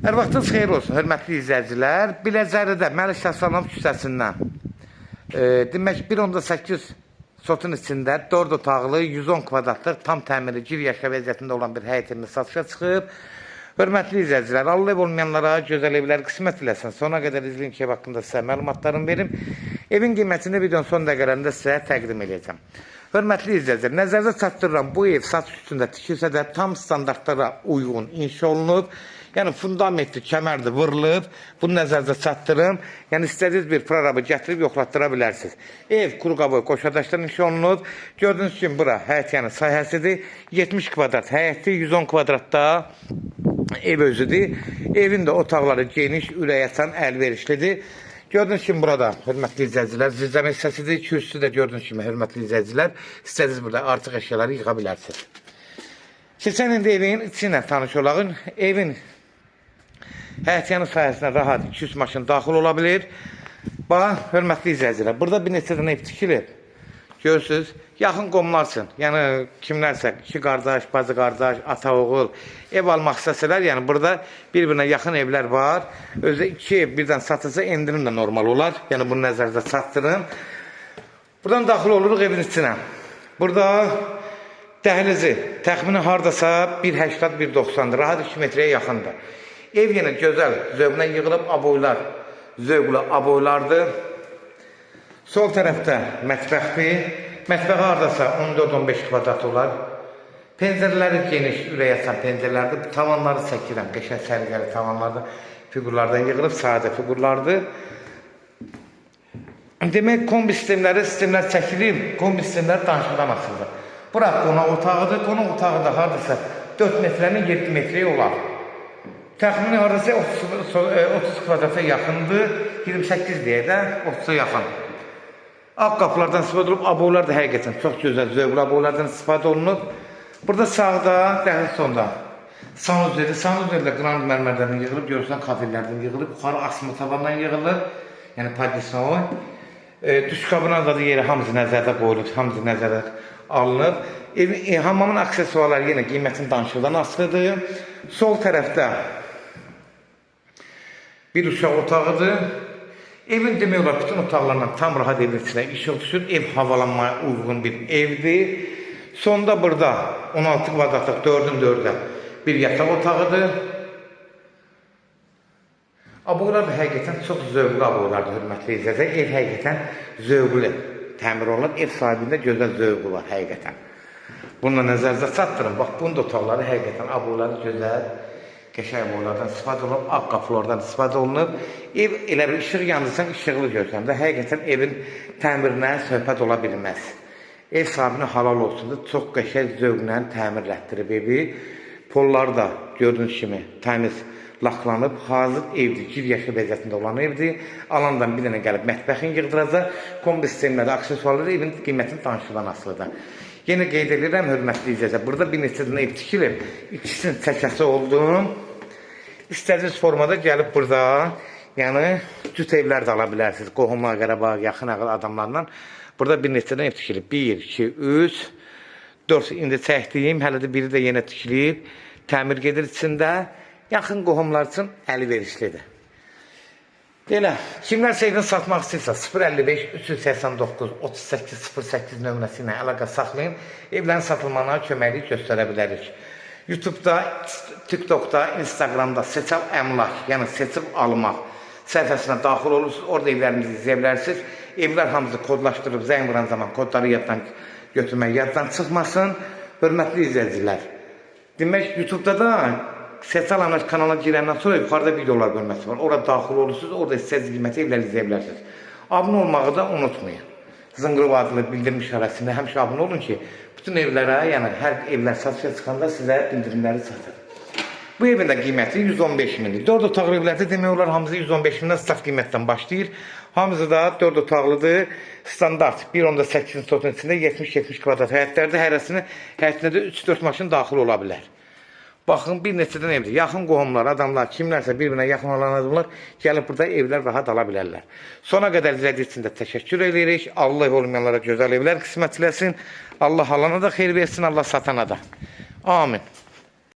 Hər vaxtınız xeyir olsun, hörmətli izləyicilər. Biləcəridə Məlik Həsənov küçəsindən. Demək 1.8 sotun içində 4 otaqlı, 110 kvadratlıq tam təmirli gir yaşa vəziyyətində olan bir həyət evimiz satışa çıxıb. Hörmətli izləyicilər, Allah ev olmayanlara gözəl evlər qismət eləsin. Sona qədər izləyin ki, ev haqqında sizə məlumatlarımı verim. Evin qiymətini videonun son dəqiqələrində sizə təqdim edəcəm. Hörmətli izləyicilər, nəzərdə çatdırıram, bu ev satış üstündə tikilsə də tam standartlara uyğun inşa olunub. Yəni fundamentli, kəmərdir, vurulub. Bunu nəzərdə çatdırım. Yəni istədiyiniz bir prorabı gətirib yoxlatdıra bilərsiniz. Ev kuru qaboy qoşadaşdan inşa olunub. Gördüyünüz kimi bura həyət yəni sahəsidir. 70 kvadrat həyətdir, 110 kvadratda ev özüdür. Evin də otaqları geniş, ürək açan, əlverişlidir. Gördüyünüz kimi burada hörmətli izləyicilər, zirzəmi hissəsidir. Kürsüsü də gördüyünüz kimi hörmətli izləyicilər, istədiyiniz burada artıq əşyaları yığa bilərsiniz. Keçən indi evin içi ilə tanış olağın. Evin həyətyanı sahəsinə rahat 200 maşın daxil ola bilir. Bax, hörmətli izləyicilər, burada bir neçə dənə ev tikilib. Görürsünüz, yaxın qomlar üçün, yəni kimlərsə, iki qardaş, bacı qardaş, ata oğul ev almaq istəsələr, yəni burada bir-birinə yaxın evlər var. Özü iki ev birdən satılsa endirim də normal olar. Yəni bunu nəzərdə çatdırın. Buradan daxil oluruq evin içinə. Burada dəhlizi təxmini hardasa 1.80-1.90-dır, rahat 2 metrəyə yaxındır. Ev yenə gözəl zövqlə yığılıb, aboylar zövqlü aboylardır. Sol tərəfdə mətbəxdir. Mətbəxi hardasa 14-15 kvadrat olar. Pəncərələri geniş, ürək açan pəncərələrdir. Tavanları çəkirəm, qəşəng səliqəli tavanlardır. Fiqurlardan yığılıb, sadə fiqurlardır. Demək, kombi sistemləri, sistemlər çəkilib, kombi sistemləri danışıqdan asılıdır. Bura qonaq otağıdır. Qonaq otağı da hardasa 4 metrənin 7 metrəyə olar. Təxmini hardasa 30 kvadrata yaxındır. 28 deyə də 30-a yaxın. Ağ qapılardan istifadə olunub, aboylar da həqiqətən çox gözəl, zövqlü aboylardan istifadə olunub. Burada sağda, dəhliz sonda sanuzeldir. Sanuzel də qranit mərmərlərdən yığılıb, görürsən kafellərdən yığılıb, yuxarı asma tavandan yığılıb, yəni podesnoy. Düş kabına da yeri hamısı nəzərdə qoyulub, hamısı nəzərdə alınıb. Hamamın aksesuarları yenə qiymətin danışıqdan asılıdır. Sol tərəfdə bir uşaq otağıdır. Evin demək olar bütün otaqlarından tam rahat evin içinə işıq düşür. Ev havalanmaya uyğun bir evdir. Sonda burada 16 kvadratlıq 4-ün 4-ə bir yataq otağıdır. Aboylar da həqiqətən çox zövqlü aboylardır, hörmətli izləyicilər. Ev həqiqətən zövqlü təmir olunub. Ev sahibində gözəl zövqü var həqiqətən. Bununla nəzərinizə çatdırın. Bax, bunun da otaqları həqiqətən aboyları gözəl, qəşəng aboylardan istifadə olunub, ağ qapılardan istifadə olunub. Ev elə bir işıq yandırsan, işıqlı görsən də həqiqətən evin təmirinə söhbət ola bilməz. Ev sahibinə halal olsun da çox qəşəng zövqlə təmirlətdirib evi. Pollar da gördüyünüz kimi təmiz laklanıb, hazır evdir, gir yaşa vəziyyətində olan evdir. Alandan bir dənə gəlib mətbəxin yığdıracaq. Kombi sistemləri, aksesuarları evin qiymətini danışıqdan asılıdır. Yenə qeyd edirəm, hörmətli izləyicilər, burada bir neçə dənə ev tikilib, ikisinin çəkəsi oldum. İstədiyiniz formada gəlib burada, yəni cüt evlər də ala bilərsiniz. Qohumlar, qəraba, yaxın adamlarla. Burada bir neçə dənə ev tikilib. 1, 2, 3, 4 indi çəkdiyim, hələ də biri də yenə tikilib. Təmir gedir içində. Yaxın qohumlar üçün əlverişlidir. Belə, kimlərsə evini satmaq istəyirsə 055 389 38 08 nömrəsi ilə əlaqə saxlayın. Evlərin satılmağına köməklik göstərə bilərik. YouTube'da, TikTok'da, Instagram'da Seçal Əmlak, yəni seçib almaq səhifəsinə daxil olursunuz. Orada evlərimizi izləyə bilərsiniz. Evlər hamısı kodlaşdırılıb, zəng vuran zaman kodları yaddan götürmək yaddan çıxmasın. Hörmətli izləyicilər, demək YouTube'da da Seçal Əmlak kanalına girəndən sonra yuxarıda videolar bölməsi var. Orada daxil olursunuz, orada istədiyiniz qiyməti evlər izləyə bilərsiniz. Abunə olmağı da unutmayın. Zınqırov adlı bildirim işarəsində həmişə abunə olun ki, bütün evlərə, yəni hər evlər satışa çıxanda sizə bildirimləri çatır. Bu evin də qiyməti 115 mindir. 4 otaqlı evlərdə demək olar hamısı 115 mindən start qiymətdən başlayır. Hamısı da 4 otaqlıdır. Standart 1.8 sotun içində 70-70 kvadrat həyətlərdə hərəsinin həyətində də 3-4 maşın daxil ola bilər. Baxın, bir neçədən evdir. Yaxın qohumlar, adamlar, kimlərsə bir-birinə yaxın olan adamlar gəlib burada evlər rahat ala bilərlər. Sona qədər izlədiyiniz üçün də təşəkkür edirik. Allah ev olmayanlara gözəl evlər qismət eləsin. Allah alana da xeyir versin, Allah satana da. Amin.